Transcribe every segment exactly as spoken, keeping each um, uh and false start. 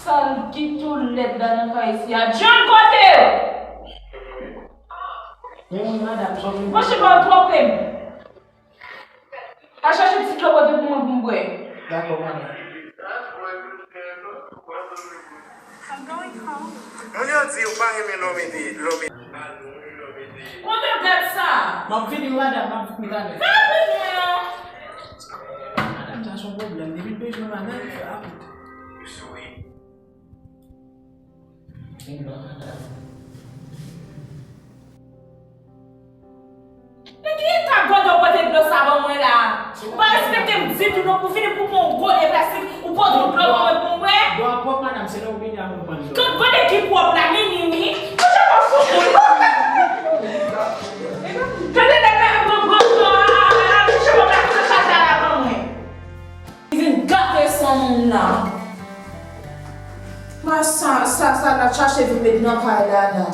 Sal ki tou lèd la nan kay isi a. John, kote w? Men wi, madanm, sòti. Monchè, pa twonpe m. Al chache ti dlo pote pou mwen pou m bwè. Dakò, madanm. Moun yo di ou pa renmen lè w mete, lè w mete. Kote w gad sa? M ap vini, madanm, m ap vini talè. Fè rapid mwen non. Madanm, sa se yon pwoblèm. Depi l bezwen madanm, fè rapid. Vini non, madanm. Men ki eta gòdò pote dlo sa ban mwen la? Ou pa respekte m ditou non, pou fini pou pran yon gode plastik, ou pote yon dlo ban mwen pou m bwè? Dlo a pwòp, madanm, se lè ou vini a mwen pran dlo. Tout gode ki pwòp la, mini wi. Monchè pa sou moun. Tande nèg la, yon gwo dlo a, a, a, a, monchè pa pran chaje a la ban mwen. Li vin gate san moun nan. Mwen sa, sa, sa n ap chache vin met nan kay la, la.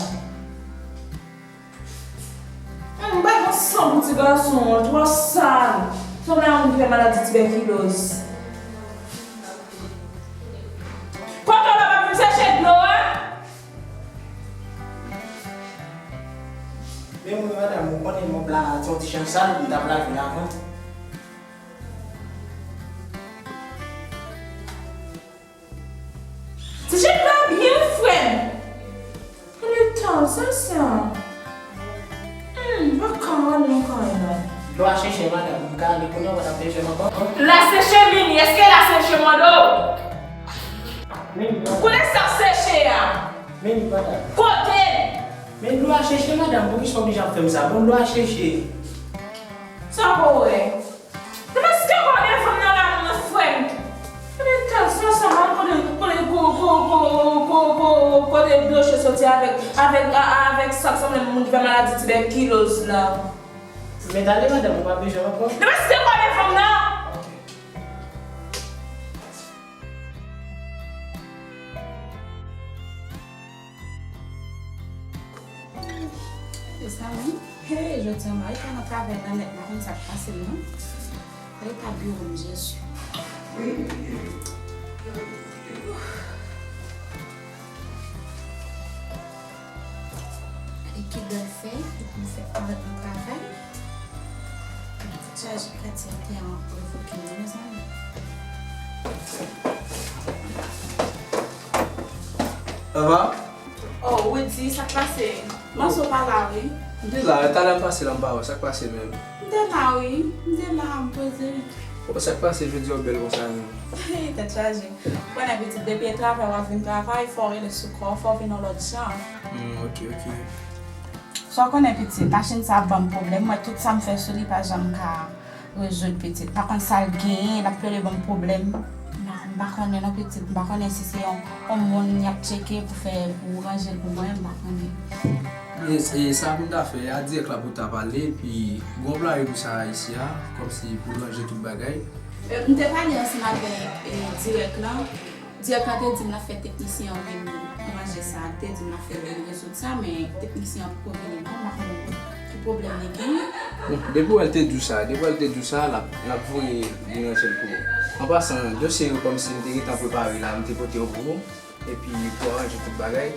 Mwen bay yon san pou ti gason an, twò sal. Sanble a moun ki fè maladi tibèkiloz. Kote w la pa vin chèche dlo a? Men mwen, madanm, ou konnen mòp la, se yon ti jan sal, m t ap lave l avan. Ti jèn la byen frè m. Ann etan sa sa. Hmm, pa ka ale nan kay la. Dlo a chèche, madanm. M ka ale kounye a, w pa t ap bezwen m ankò? L ap seche vini. Èske l ap seche mande w? Men li, madanm. Kote sa seche a? Men li, madanm. Kote l? Men dlo a chèche, madanm. Poukisa w oblije ap fè m sa? Bon, dlo a chèche. Sa w wè? Depi se kò devan nan la moun frè m. Kote tèl sa sa mal kote kote ko ko ko ko ko kote dlo che soti avèk avèk a- avèk sa k sanble moun ki fè maladi tibèkiloz la. Men tande madanm ou pa bezwen ankò. Depi se kò devan nan. Mezanmi, hey, jodi a m pa nan travay nan nèt, m pa konn sa k pase m non. Eta biwo m, Jezi. Gade ki dwèt fè, pou m fè parèt nan travay. Chaje katye atè an revoke m, mezanmi. Eva? Oh, Rudy, sa k pase? Manso pa la, wi. M te la, talè m pase la, m pa wè. Sa k pase menm? M te la, wi. M te la, m poze. Oh, sa k pase jodi a w bèl konsa menm? Tèt chaje. Ou konnen pitit, depi e travay w ap vin travay, fò w rele sou kò w, fò w vin yon lòt jan. Hmm, ok, ok. Sa w konnen pitit, machin sa ap ban m pwoblèm. Mwen, tout sa m fè sou li, pa janm ka rezoud pitit. M pa konn sa l genyen, l ap plede ban m pwoblèm. M pa, m pa konnen non pitit, m pa konnen si se yon, yon moun y ap tcheke pou fè, pou ranje l pou mwen, m pa konnen. E, e sa pou n ta fè, a dirèk la pou ta pale, epi gon anplwaye pou sa isi a, kòmsi pou l ranje tout bagay. E, m te pale ansanm avèk, e, dirèk lan. Dirèk lan te di m l ap fè teknisyen an vin ranje sa, li te di m l ap fè l vin rezoud sa, men teknisyen an poko vini non, m pa konn ki pwoblèm li genyen. Bon, depi w wè l te di w sa, depi w wè l te di w sa, l ap, l ap voye vin ranje l pou ou. An pasan, dosye yo kòmsi m te gentan prepare la, m te pote yo pou ou, epi pou w aranje tout bagay.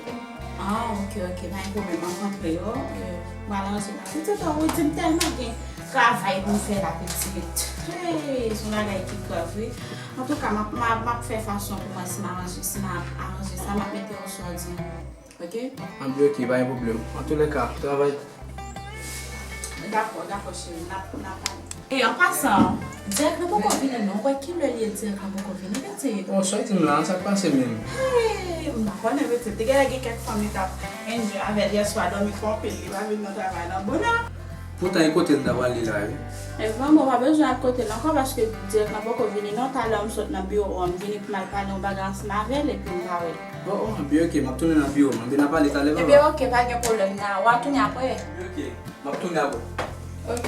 Ah, ok, ok, pa gen pwoblèm, m ap rantre yo. Mwen al ranje bagay. Pitit, oh, Rudy, m tèlman gen travay pou m fè la, pitit. Hey, se yon bagay ki grav, wi. Antouka, m ap, m ap, m ap fè fason pou mwen, si m aranje, si m ap aranje sa, m ap mete yo sou òdinatè. Ok? Anben, ok, pa gen pwoblèm. Antoulèka, travay. Dakò, dakò, cheri, n ap, n ap pale. E, an pasan, dirèk lan poko vini non. Ou kwè kilè l ye dirèk lan poko vini, pitit? Oh, sa w di m la, sa k pase menm? Hey, m pa konnen, pitit. Te genlè gen kèk fanm li t ap enjoy avè l yèswa, dòmi twonpe l, li pa vin nan travay nan bonè. Poutan e kote l ta prale la, wi. E vrèman, ou pa bezwen al kote l ankò, paske dirèk lan poko vini non. Talè m sot nan biwo an, m vini pou m al pale yon bagay ansanm avè l, epi m pa wè l. Oh, oh, anben, ok, m ap tounen nan biwo m. Anben, n a pale talè, papa. Ebyen, ok, pa gen pwoblèm, na, w a tounen apre. Anben, ok. M ap tounen apre. Ok.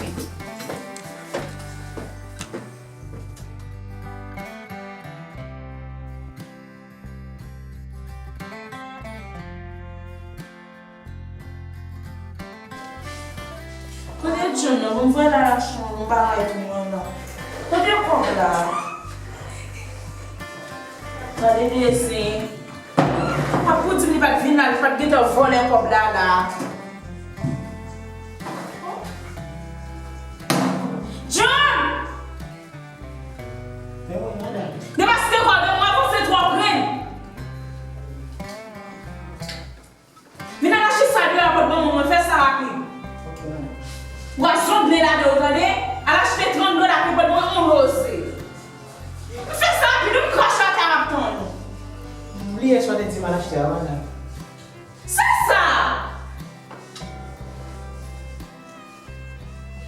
Kote John nan? Bon, m pral al achte yon bagay pou mwen la. Kote kòb la? Gade desen. Ou di m li pa t vin la, li pa t gentan vòlè kòb la, la. John! Depaske kòb la, mwen avanse twò pre. Vin al achte sa deyò a, pot ban mwen, mwen fè sa rapid. Ou a zongle ladan, ou tande? Al achte trant dola pou pot ban mwen yon loze. M fè sa rapid, m krache atè a, m ap tann ou. M bliye sa w te di m al achte a, madanm. Se sa!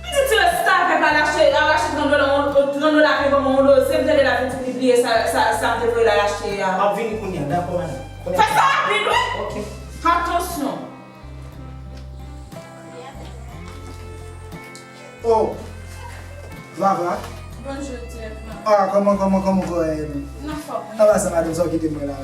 M di ti restavèk la, al achte, al achte trant dola, on, trant dola pou ban mwen yon loze, m tande l ap di m li bliye sa, sa, sa m te voye l al achte a. M ap vini kounye a, dakò, madanm? Kounye a. Fè sa rapid, wi! Ok. Atansyon. Oh, Vava. Bonjou, direktè. Ah, kòman, kòman, kòman w ye? Nan fòm, wi. Anba sa, madanm, sa w kite mwen la?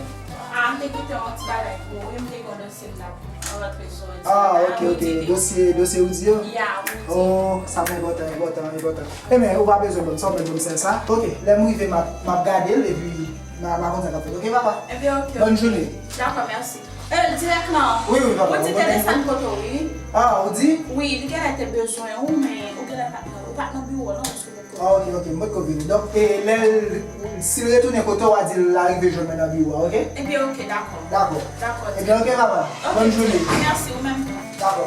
Ah, m te kite yon ti bagay pou ou, wi, m te gen yon dosye m t ap rantre sou òdinatè a. Ah, ok, ok. Dosye, dosye Rudy yo? Ya, Rudy. Oh, sa enpòtan, enpòtan, enpòtan. Ebyen, ou pa bezwen ban m sa, ou mèt ban m sèl sa. Ok, lè m rive, m ap, m ap gade l, epi m a, m a konn sa k ap fèt. Ok, papa? Ebyen, ok, ok. Bòn jounen. Dakò, mèsi. Eh, direktè, non. Wi, wi, papa. Ou di te desann kote w, wi. Ah, ou di? Wi, li genlè te bezwen ou, men ou genlè pa t nan, ou pa t nan biwo, non, paske ou te... Ah, ok, ok, m potko vini. Donk, e, lè l, si l retounen kote w, w a di l l arive jwenn mwen nan biwo a, ok? Ebyen, ok, dakò. Dakò. Dakò. Ebyen, ok, papa. Ok. Bòn jounen. Mèsi, ou menm tou. Dakò.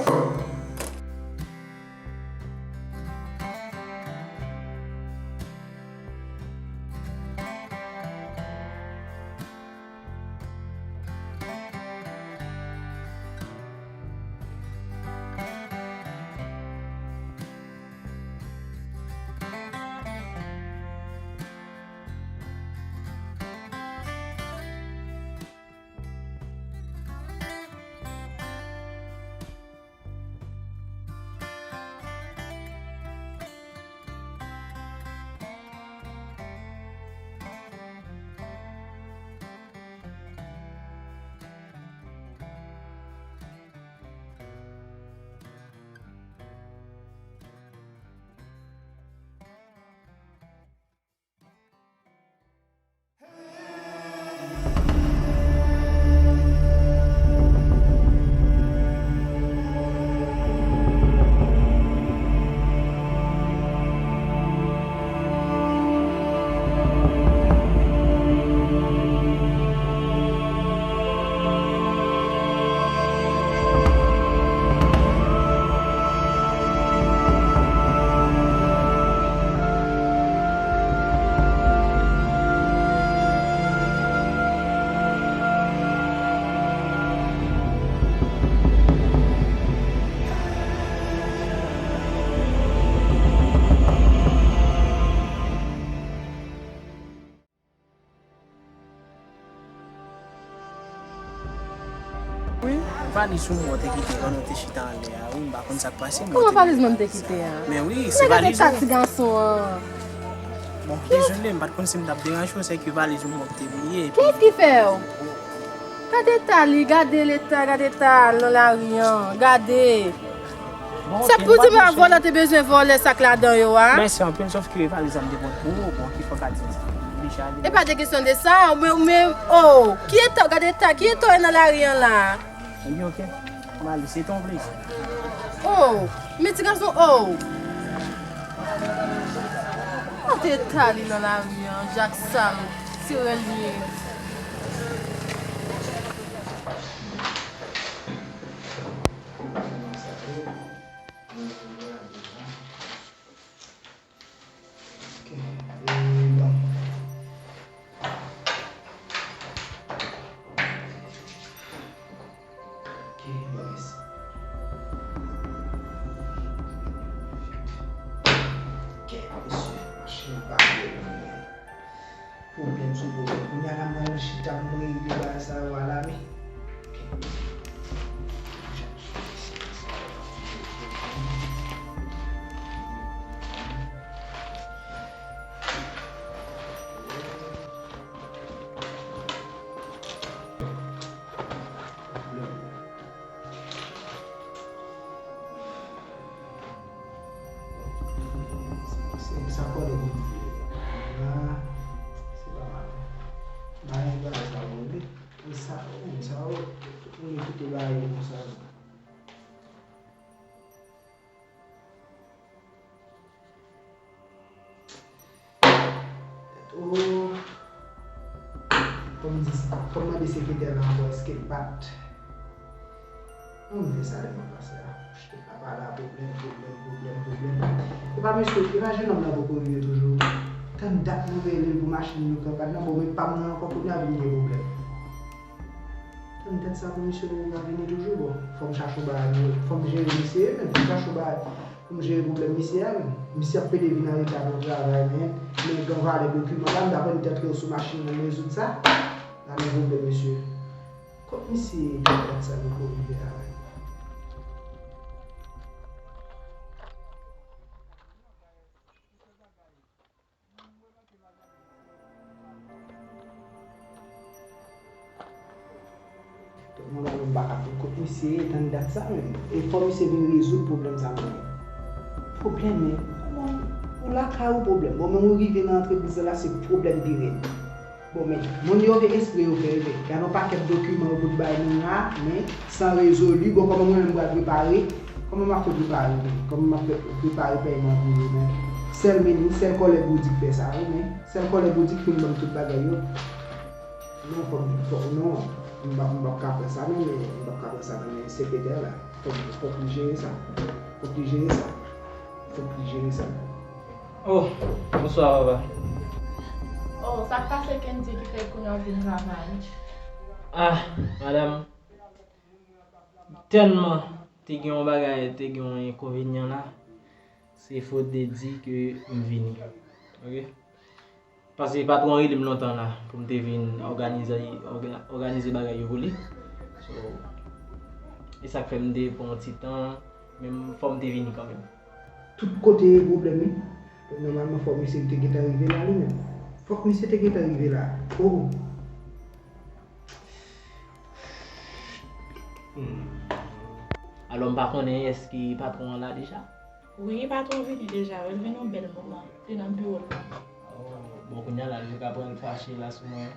Wi. Valiz ou mwen te kite pandan w te chita anlè a, wi, m pa konn sa k pase, men... Kòman valiz mwen te kite a? Men wi, se valiz ou. Gade eta ti gason an. Bon, dezole, m pa t konn si m t ap deranje w, se ke valiz ou mwen te bliye, epi... Kiyès ki fè w? Gade eta li, gade leta, gade eta nan lari an, gade. Bon, se pou di m a vòlè te bezwen vòlè sa k ladan yo a. Mèsi anpil, sòf ke valiz la m te pran pou ou, bon, ki fè w ka di m sa? M oblije ale. E pa de kesyon de sa, ou menm, ou menm, oh, ki eta, gade eta, ki eta w ye nan lari an la? Ebyen, ok. M ale, se te yon plezi. Oh, men ti gason, oh. Gade eta li nan lari an, jak sal, tirè l ye. Ok, e, bon. Ok, yes. Ok, mesye, machin nan pa byen. Pwoblèm sou pwoblèm. Kounye a la, m pral chita pou m regle bagay sa yo alame. Se sa kòde ki di la, se pa mal. Bagay sa yo wi. Sa, sa, Fò m mande sekretè lan ankò èske l pa t. Mwen vle sa lè m ap pase a. Ap pale a pwoblèm, pwoblèm, pwoblèm, pwoblèm. E pa mesye, e pa jennonm nan poko rive toujou. Tann dat mwen rele l pou machin yo pran pàn nan, bon, men pa m nan ankò, kounye a vin gen pwoblèm. Tann dat sa pou misye poko ka vini toujou, bon. Fò m chache yon bagay, fò m jere misye, men fò m chache yon bagay pou m jere pwoblèm misye a, men. Misye ap pede vin anreta nan travay, men, men gen yon valè dokiman la, m ta konn te antre sou machin nan, m rezoud sa. La gen pwoblèm, mesye. Kot misye ye, ki dat sa nou ko rive a menm? Donk, mwen menm, m pa ka pou kot misye ye, tann dat sa menm. E fò misye vin rezoud pwoblèm sa menm. Pwoblèm, men, kòman ou lakay ou pwoblèm? Bon, men ou rive nan antrepriz la, se pwoblèm ki rèd. Bon, men, moun yo gen espre yo fè, men, gade yon pakèt dokiman yo pou bay moun la, men, san rezoli. Bon, kòman mwen menm m pral prepare? Kòman m ap fè prepare, men? Kòman m ap fè prepare pèyman pou yo, men? Sèl men, sèl kòlèg ou di k fè sa, wi, men. Sèl kòlèg ou di k fin ban m tout bagay yo. Non, fò m, fò, non, m p ap, m p ap ka fè sa, non, men, m p ap ka fè sa, non, men, sekretè la. Fòk, fòk li jere sa. Fòk li jere sa. Fòk li jere sa. Oh, bonswa, papa. Oh, sa k pase Kendy ki fè kounye a w vin travay? Ah, madanm, tèlman te gen yon bagay, te gen yon enkonvenyan la, se fòt de di ke m vini. Ok? Paske patwon an rele m lontan la pou m te vin òganize, òga-, òganize bagay yo pou li. So, e sa k fè m te pran yon ti tan, men fò m te vini kanmenm. Tout kote gen pwoblèm, wi. Nòmalman, fò misye te gentan rive la, li menm. Fòk misye te gentan rive la. Oh! Hmm. Alò, m pa konnen, èske patwon an la deja? Wi, patwon vini deja, wi. L vin yon bèl moman. Li nan biwo l la. Oh, bon, kounye a la, li ka pran l fache la sou mwen.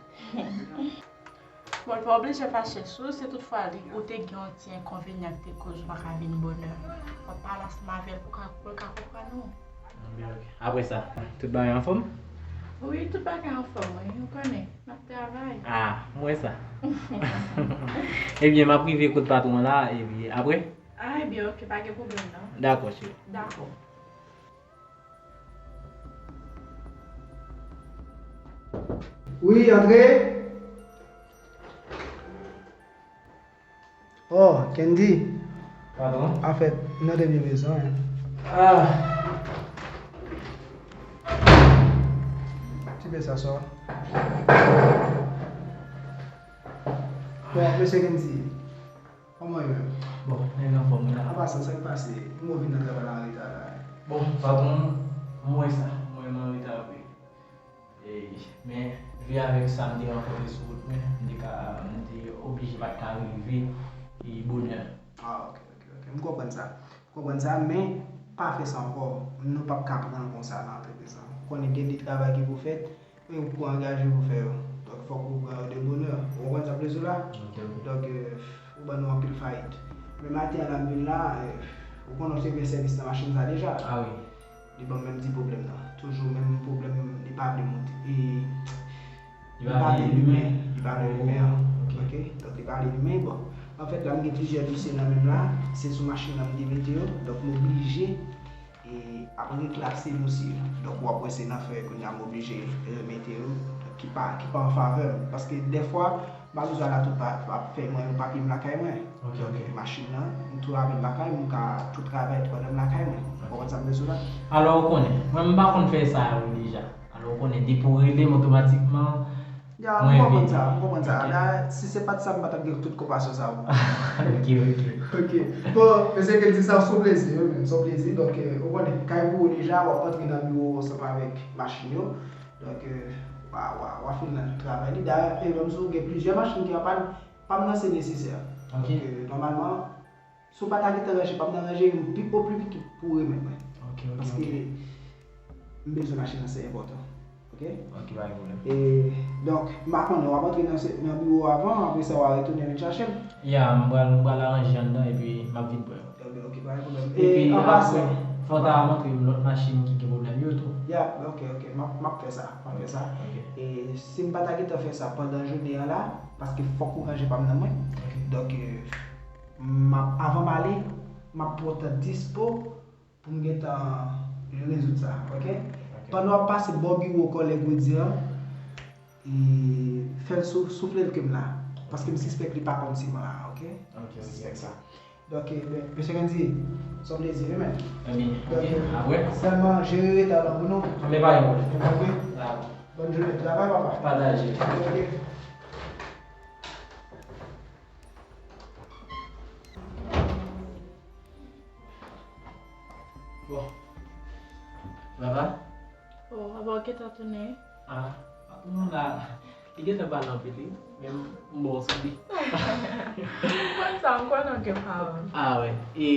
Bon, l pa oblije fache sou ou, si toutfwa li, ou te gen yon ti enkonvenyan ki te koz ou pa ka vin bonè. W ap pale ansanm avè l pou ka, pou l ka konprann ou. Byen, ok. Apre sa, tout bagay anfòm? Wi, tout bagay anfòm, wi. Ou konnen, n ap travay. Ah, m wè sa. Ebyen, m ap rive kot patwon la, epi apre? Ah, ebyen, ok, pa gen pwoblèm, non. Dakò, cheri. Dakò. Wi, antre. Oh, Kendy. Patwon? Anfèt, nou te byen bezwen. Ah. Ti pye sa sò. Bon, mesye Kendy, kòman w ye menm? Bon, nèg anfòm wi la. An pasan, sa k pase? Kòman w vin nan travay la an reta la? Bon, patwon, m wè sa. M wè m an reta vre. E, men, vi avèk sa m te rankontre sou wout mwen, m te ka, m te oblije pa t ka rive, e, bonè. Ah, ok, ok, ok. M konprann sa. M konprann sa, men pa fè sa ankò. Nou p ap ka pran l konsa nan antrepriz lan. Ou konnen gen de travay ki pou fèt, e ou poko angaje pou fè yo. Donk, fòk ou pran yo de bonè. Ou konprann sa m vle di w la? Ok, ok. Donk, e, ou ban nou anpil fayit. Men maten an la m vin la, e, ou konnen w te gen sèvis nan machin sa deja. Ah wi. Li ban m menm ti pwoblèm nan. Toujou menm pwoblèm, li pa vle monte. E, li pa vle limen. Li pa vle limen an. Ok. Ok? Donk, li pa vle limen. Bon, anfèt, la, m gen plizyè dosye nan men m la. Se sou machin nan m te mete yo. Donk, m oblije, e, ap reklase dosye yo. Donk, w ap wè se nan fè kounye a m oblije remete yo. Donk, ki pa, ki pa an favè m. Paske dèfwa, m pa bezwen al a tout pa, pa fè mwen yon papye m lakay mwen. Ok, ok. Donk, machin nan, m tou avè l lakay, m ka tou travay pandan m lakay mwen. Ok. Ou konprann sa m vle di w la? Alò, ou konnen, mwen m pa konn fè sa yo deja. Alò, ou konnen, depi w rele m otomatikman, ya, m konprann sa, m konprann sa. Ok. La, si se pa t sa, m pa t ap gen tout konpasyon sa pou ou. Ok, ok. Ok. Bon, mesye Kendy, sa se yon plezi, wi, men, se yon plezi. Donk, e, ou konnen, kay pou ou deja, w ap antre nan biwo ansanm avèk machin yo. Donk, e, w a, w a, w a fin nan tout travay li. Dayè, e, menm si w gen plizyè machin ki an pàn, pa m nan se nesesè. Ok. Donk, e, nòmalman, si w pa ta gentan ranje, pa m nan ranje youn pi, o pli vit pou w remèt mwen. Ok, ok, ok. Paske m bezwen machin nan, se enpòtan. Ok? Ok, pa gen pwoblèm. E, donk, m pa konnen, w ap antre nan se, nan biwo avan, apre sa, w a retounen vin chache m? Ya, m pral, m pral aranje anndan, epi m ap vin pran yo. Ebyen, ok, pa gen pwoblèm. Epi, e, an pasan, Fò w ta montre m lòt machin ki gen pwoblèm yo tou. Ya, ok, ok, m ap, m ap fè sa, m ap fè sa. Ok. E si m pa ta gentan fè sa pandan jounen an la, paske fòk ou ranje pa m nan mwen. Ok. Donk, e, m ap, avan m ale, m ap pran tan dispo pou m gentan rezoud sa, ok? Ok. Pandan w ap pase bò biwo kòlèg Rudy an, e, fè l sou, soufle l ke m la. Paske m sispèk li pa konn siman la, ok? Ok, M ok. sispèk sa. Donk, e, ben, mesye Kendy, se yon plezi, wi, men. Ebyen, ok, apre? Sèlman, jere reta la pou nou. Anben, pa gen pwoblèm. Ok? Dakò. Bòn jounen. Travay, papa. Pataje. Ok. Bon. Papa? Oh, papa, ou gentan tounen? Ah, patwon la, li gentan pale anpil, wi. Men m bon sou li. M konn sa, m konnen w gen pawòl. Ah, wè. E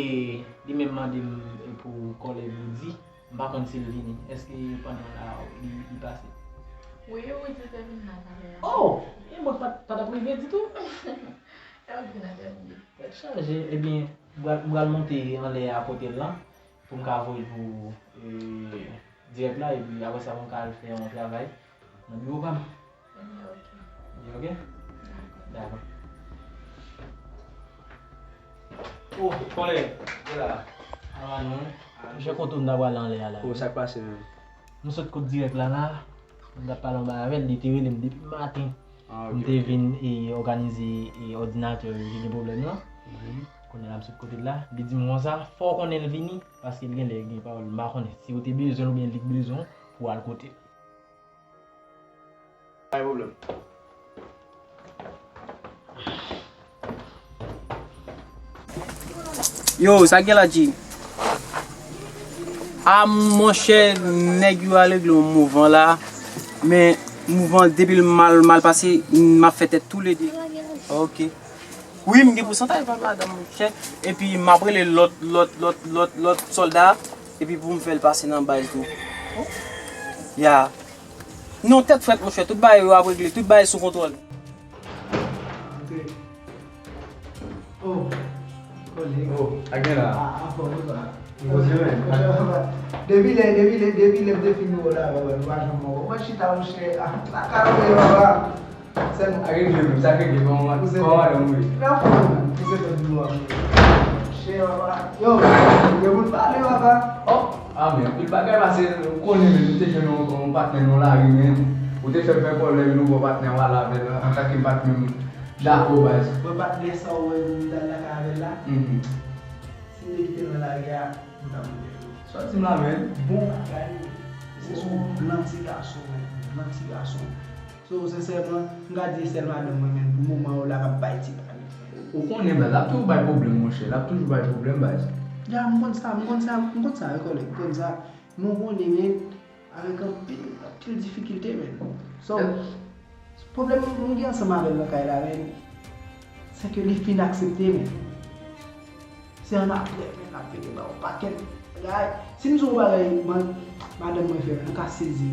li menm mande m pou kòlèg Rudy. M pa konn si l vini. Èske pandan la, li, li pase? Wi, Rudy te vin la talè a. Oh! E mwen pa, pa t ap rive ditou. E w vin atè m. Tèt chaje. Ebyen, m pral, m pral monte anlè a kote l lan pou m ka voye l pou e, dirèk la, epi apre sa, pou m ka al fè yon travay nan biwo pa m. Ebyen, ok. Li ok? Dakò. Oh, kòlèg, de la. Awa non. Jan kote m ta pral anlè a la. Oh, sa k pase menm? M sot kot dirèk la la. M t ap pale anba avè l, li te rele m depi maten. Ah, M ok, te ok. vin e, òganize e, òdinatè ki gen pwoblèm nan. Mhm. Kounye a la m sot kote l la. Li di m konsa, fò w konnen l vini, paske l genlè gen pawòl. M pa konnen si w te bezwen l oubyen li k bezwen w pou w al kote l. Pa gen pwoblèm. Yo, sa gen la, G? A monchè, nèg yo al regle yon mouvan la. Men mouvan depi l mal, mal pase, m ap fè tèt toulede. Ok. Wi, m gen pousantaj pa madanm, monchè. Epi m ap rele lòt, lòt, lòt, lòt, lòt sòlda. Epi pou m fè l pase nan baz tou. Ya. Non, tèt frèt, monchè. Tout bagay yo ap regle. Tout bagay sou kontwòl. Antre. Oh, kòlèg. Oh, sa gen la? Ah, anfòm ou pa? Bon, se menm. Depi lè, depi lè, depi lè m te fin wè w la, papa, nou pa janm wè w. Mwen chita, monchè, ah, lakay ou ye, papa. Sèlman. Sa regle menm, sa regle, kòman, kòman madanm ou ye? Nan fò, man. Ou se fè dlo a. Chè, papa. Yo, yo moun pale, papa. Oh, ah, men, anpil bagay pase, ou konnen, men, nou te jwenn yon, yon patnè nan lari, men. Ou te fè m fè kòlèg, nou pran patnè, w al avè l, antanke patnè m. Dakò, baz. Mwen patnè sa ou wè m t al lakay avè l la. Mhm. Si m te kite l nan lari a, m t ap mouri. Sa w di m la, men. Bon bagay. Se yon blan ti gason, men. Blan ti gason. So, sensèman, m ka di sèl madanm mwen, men, pou moman yo la k ap bay ti pale. Ou konnen, baz, l ap toujou bay pwoblèm, monchè. L ap toujou bay pwoblèm, baz. Ya, m konn sa, m konn sa, m konn sa, wi, kòlèg, m konn sa. Nou konnen, men, avèk anpil, anpil difikilte, men. So, pwoblèm nou gen ansanm avè l nan kay la, men, se ke li fin aksepte, men. Se ann apre, men, l ap vini ba w pakèt bagay. Si m di w yon bagay, man, madanm mwen fè, m ka sezi.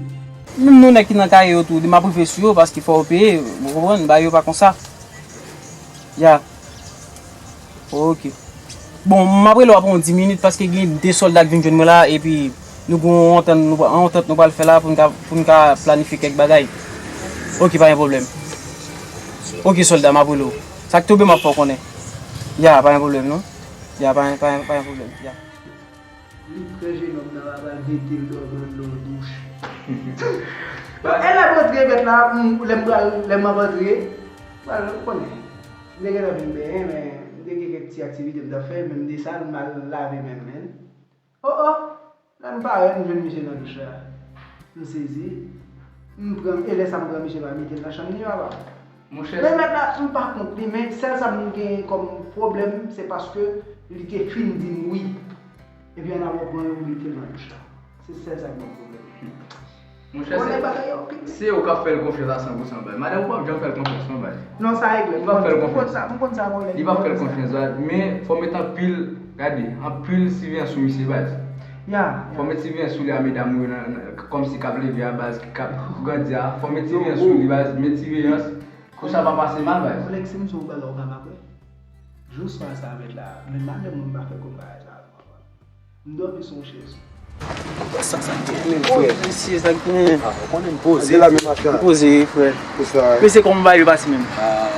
Menm nou nèg ki nan kay yo tou, m ap rive sou yo, paske fò yo peye, ou konprann, bagay yo pa konsa. Ya. Ok. Bon, m ap rele w apre yon dis minit, paske gen de sòlda k vin jwenn mwen la, epi nou gen yon antant, nou, yon antant nou pral fè la pou n ka, pou n ka planifye kèk bagay. Ok, pa gen pwoblèm. Ok, sòlda, m ap rele w. Sa k tonbe, m ap fè w konnen. Ya, pa gen pwoblèm, non. Ya, pa, pa, pa gen pwoblèm. Ya. Li pran jenòm nan la pral mete l dòmi anndan yon douch. Bon, e lè m rantre mèt la, m, lè m pral, lè m ap antre, pral, ou konnen. M te gentan fin benyen, men m te gen kèk ti aktivite m t ap fè, men m desann, m al lave men m, men. Oh, oh! Lè m parèt, m jwenn misye nan douch la. M sezi. M pran, e lè sa m pran misye m al mete l nan chanm li, papa. Monchè. Men mèt la, m pa kont li, men sèl sa m gen kòm pwoblèm, se paske li te fin di m wi. Epi an apre pran yon wi te nan douch la. Se sèl sa k ban m pwoblèm. Monchè, se, se ou k ap fè l konfyans a san pou san, baz. Madanm ou p ap janm fè l konfyans, non, baz. Non, sa regle. Ou p ap fè l M konn konfyans. Sa, m konn sa, kòlèg. Li p ap fè l konfyans, baz. Men, fò met anpil, gade, anpil siveyans sou misye, baz. Ya, Fò met siveyans sou li a medam yo nan, nan, kòmsi k ap leve a, baz, k ap grandi a. Fò met siveyans sou li, baz. Met siveyans. Pou sa pa pase mal, baz. Kòlèg, si m di w bagay ou ka pa kwè. Jou swa sa mèt la, men madanm mwen pa fè konn bagay sa avan. M dòmi sou yon chèz. Sa, sa k genyen menm, frè? Mesye, sa k genyen? Ah, ou konnen m poze. Di la menm machan. Poze, frè. Pou sa. Mesye, kòman bagay yo pase menm? Ah,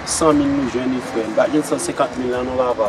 san mil nou jwenn wi, frè. M pa gen san senkant mil la non, papa.